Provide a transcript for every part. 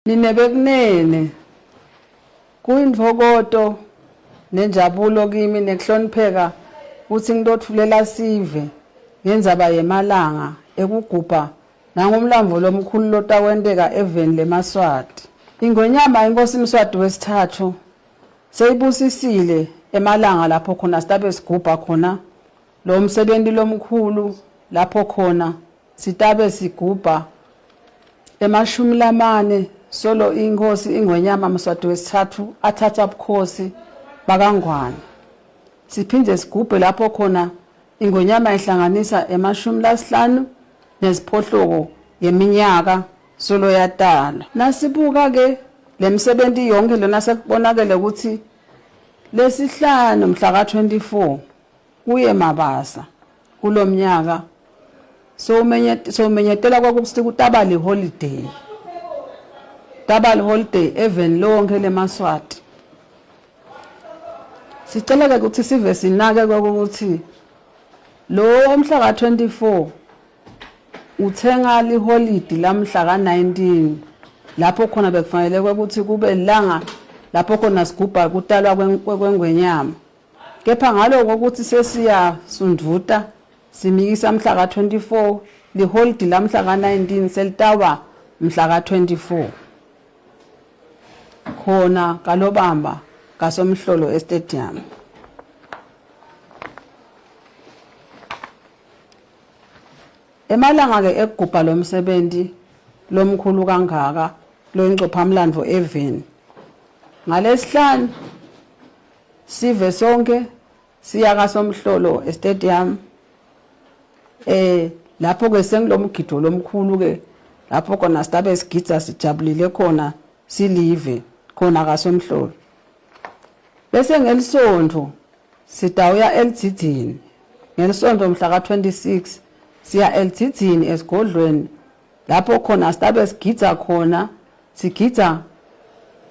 Nine bekunene kuyintfokoto nenjabulo kimi nekuhlonipheka kutsi ngitotfulela sive ngendzaba yemalanga ekugubha nangumlandvo lomkhulu lotakwenteka eveni lemaSwati. Ingwenyama iNkhosi Mswati wesithathu seyibusisile emalanga lapho khona sitabe sigubha khona lo msebenti lomkhulu lapho khona Sitabe sigubha emashumi lamane solo inkhosi iNgwenyama Mswati wesithathu athatha bukhosi bakaNgwane. Siphinde sigubhe lapho khona iNgwenyama ihlanganisa emashumi lasihlanu nesiphohloko yeminyaka solo yatalwa. Nasibuka ke lemsebenti yonke lona sekubonakele ukuthi lesihlanu mhla ka-24 kuye Mabasa kulomnyaka sowumenyetela kwakuthi kutaba liholiday taba liholiday eveni lonke lemaSwati sicela ke ukuthi sive sinake ukuthi lo mhla ka-24 uthenga liholidi lamhla ka-19 lapho khona bekufanele ukuthi kube lilanga lapho khona sigubha kutalwa kwengwenyama Kepha ngaloko ukuthi sesiyasunduta simikisa mhla ka-24 liholidi lamhla ka-19 selitawuba mhla ka-24 khona kalobamba kasomhlolo estadium. Emalanga-ke ekugubha lo msebenzi lomkhulu kangaka loyingcophamlandvo eveni ngalesihlanu Sive sonke siya kaSomhlolo estadium eh lapho ke sengilomgido lomkhulu ke lapho khona sitabe sigidza sijabulile khona silive khona kaSomhlolo bese ngelisonto sitawuya eLidzidzini ngelisonto mhla ka-26 siya eLidzidzini esigodlweni lapho khona sitabe sigidza khona Sigidza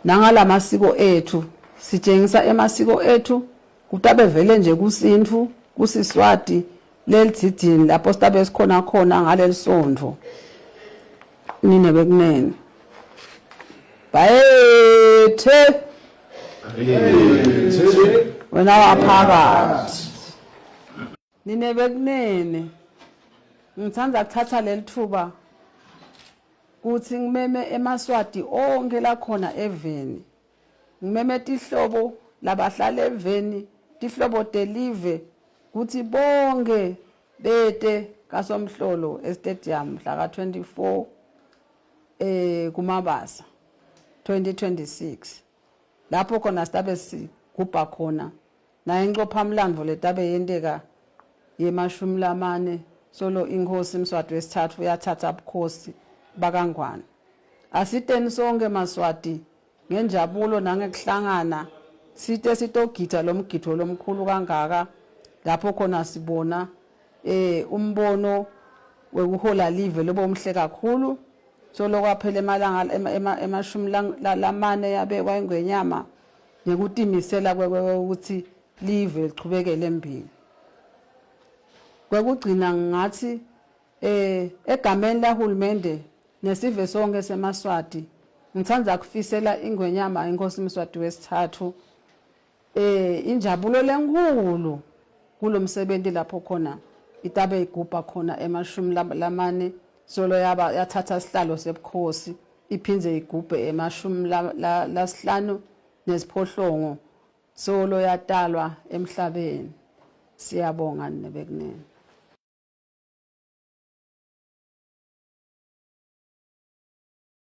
nangalamasiko ethu, sitshengisa emasiko ethu kutabe vele nje kusintfu kusiswati lelidzidini lapho sitabe sikhona khona ngalelisontfo nine bekunene bayethe wena waphakathi nine bekunene ngithanda kuthatha leli thuba Kutsi ngimeme emaSwati onkhe lakhona eveni. Ngimeme tihlobo labahlala eveni, tihlobo telive kutsi bonkhe bete kaSomhlolo eStadium mhla ka-24 eh kuMabasa 2026 lapho khona sitabe sigubha khona Nayo incophamlandvo letabe yenteka yemashumi lamane solo inkhosi Mswati wesitsatfu yatsatsa bukhosi bakaNgwane. Asiteni sonkhe maSwati ngenjabulo nangekuhlangana site sitogidza lomgidvo lomkhulu kangaka lapho khona sibona eh umbono wekuhola live lobo muhle kakhulu solo kwaphela emalanga emashumi lamane yabekwa ingwenyama ngekutimisela kwekutsi live lichubekele embili. Kwekugcina ngingatsi eh egameni lahulumende nesive sonke semaSwati ngitsandza kufisela ingwenyama iNkhosi Mswati wesithathu eh injabulo lenkhulu kulomsebenti lapho khona itabe igubha khona emashumi lamane solo yaba yathatha sihlalo sebukhosi iphindze igubhe emashumi lasihlanu nesiphohlongo solo yatalwa emhlabeni. Siyabonga nine bekunene.